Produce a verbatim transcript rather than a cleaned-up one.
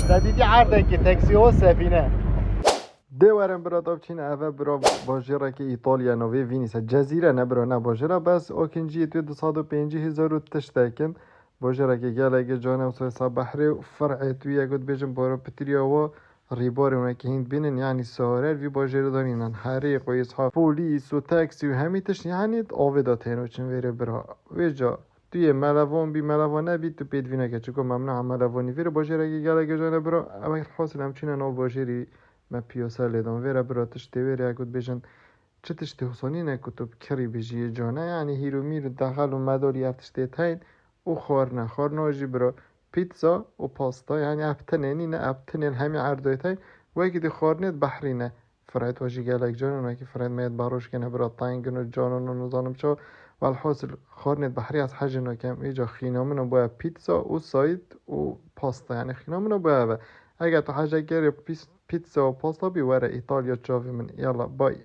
Te dîtî erdekî teksî o sefîne. Dê werin bira, da biçîne eve bira, bajêrekî Îtalya navê Vînîse. Cezîre ne bira, ne bajêra, bes akinciyê tu du sed û pêncî hezar û tiştekin. Bajêrekî gelekî cane û sersa behrê û fir'ê tu ye, got bêjin bara pitiriya wa rîbarê wekî hîn bînin, yanî sarer vî bajêrê danînan. Herê, qoyîs ha, polîs û teksî û hemî tişt, yanî avê da têno çin vêrê bira. Vêca tu yê melevan bî, melevan nebî, tu pêdivî neke. Çiko memnû em melevanî vêrê bajêrekî gelekî cane bira. Ew hasil em çûne nav bajêrî me piyase lê dan. Vêre bira tiştê vêrê, got bêjin çi tiştê husanî ne ku tu bi kirî bijî yê cane. Yanî hîr û mîr û dexel û medalî ev tiştê teyn û xwarine. Xwarina jî bira pizza û pasta. Yanî ev tinê nîne, ev tinê li hemî erdê teyn. Wekî dî xwarinê di behrî ne. Fir'ê wa jî gelek canan, wekî fir'ê me yê baroş kene bira tengin û canan û nizanim çawa. Welhasil xwarinê di behrî ez hejê nakem. Îca xîna min a bûye pizza û sayîd û pasta. Yanî xîna min a bûye eve. Eger tu hejê kerê pis-, pizza û pasta bî, were Îtalya çavê min. Yalla, bay.